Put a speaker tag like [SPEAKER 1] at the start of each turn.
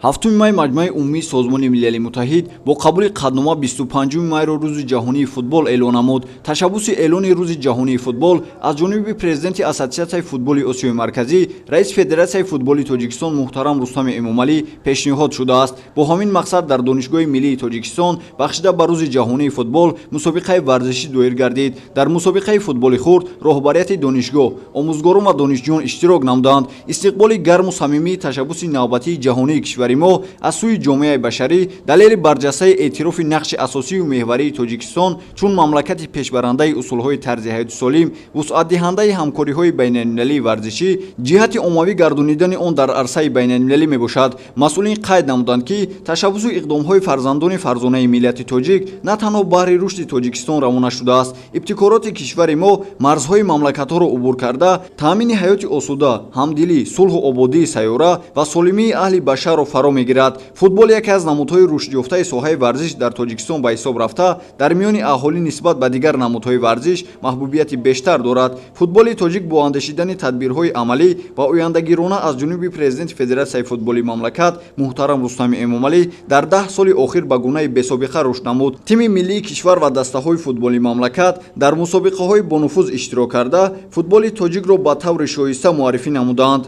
[SPEAKER 1] 7-уми май Маҷмӯаи умумии Созмони Милали Муттаҳид бо қабули қатънома 25 майро Рӯзи ҷаҳонии футбол эълон намуд. Ташаббуси эълони Рӯзи ҷаҳонии футбол аз ҷониби президенти Ассотсиатсияи футболи Осиёи Марказӣ, раиси Федератсияи футболи Тоҷикистон муҳтарам Рустами Эмомалӣ пешниҳод шудааст. Бо ҳамин мақсад дар Донишгоҳи миллии Тоҷикистон бахшида ба Рӯзи ҷаҳонии футбол мусобиқаи варзишӣ доир гардид. Дар мусобиқаи футболи хурд роҳбарияти донишгоҳ, омӯзгорон ва донишҷӯён иштирок намуданд. Истиқболи гарму самимии ташаббуси навбатии ҷаҳонии кишвари мо аз сӯи ҷомеаи башарӣ далели барҷастаи эътирофи нақши асосию меҳварии Тоҷикистон чун мамлакати пешбарандаи усулҳои тарзи ҳаёти солим, вусъатдиҳандаи ҳамкориҳои байналмилалии варзишӣ ҷиҳати оммавӣ гардонидани он дар арсаи байналмилалӣ мебошад. Масъулин қайд намуданд, ки ташаббусу иқдомҳои фарзандони фарзонаи миллати тоҷик на танҳо баҳри рушди Тоҷикистон равона шудааст. Ибтикороти кишвари мо марзҳои мамлакатҳоро убур карда, таъмини ҳаёти осуда, ҳамдилӣ, сулҳу ободии сайёра ва солимии аҳли башарро фаро мегирад. Футбол яке аз намудҳои рушдёфтаи соҳаи варзиш дар Тоҷикистон ба ҳисоб рафта, дар миёни аҳолӣ нисбат ба дигар намудҳои варзиш маҳбубияти бештар дорад. Футболи тоҷик бо андешидани тадбирҳои амалӣ ва ояндагирона аз ҷониби президенти Федератсияи футболи мамлакат муҳтарам Рустами Эмомалӣ дар 10 соли охир ба гунаи бесобиқа рушд намуд. Тими миллии кишвар ва дастаҳои футболи мамлакат дар мусобиқаҳои бонуфуз иштирок карда, футболи тоҷикро ба таври шоиста муаррифӣ намуданд.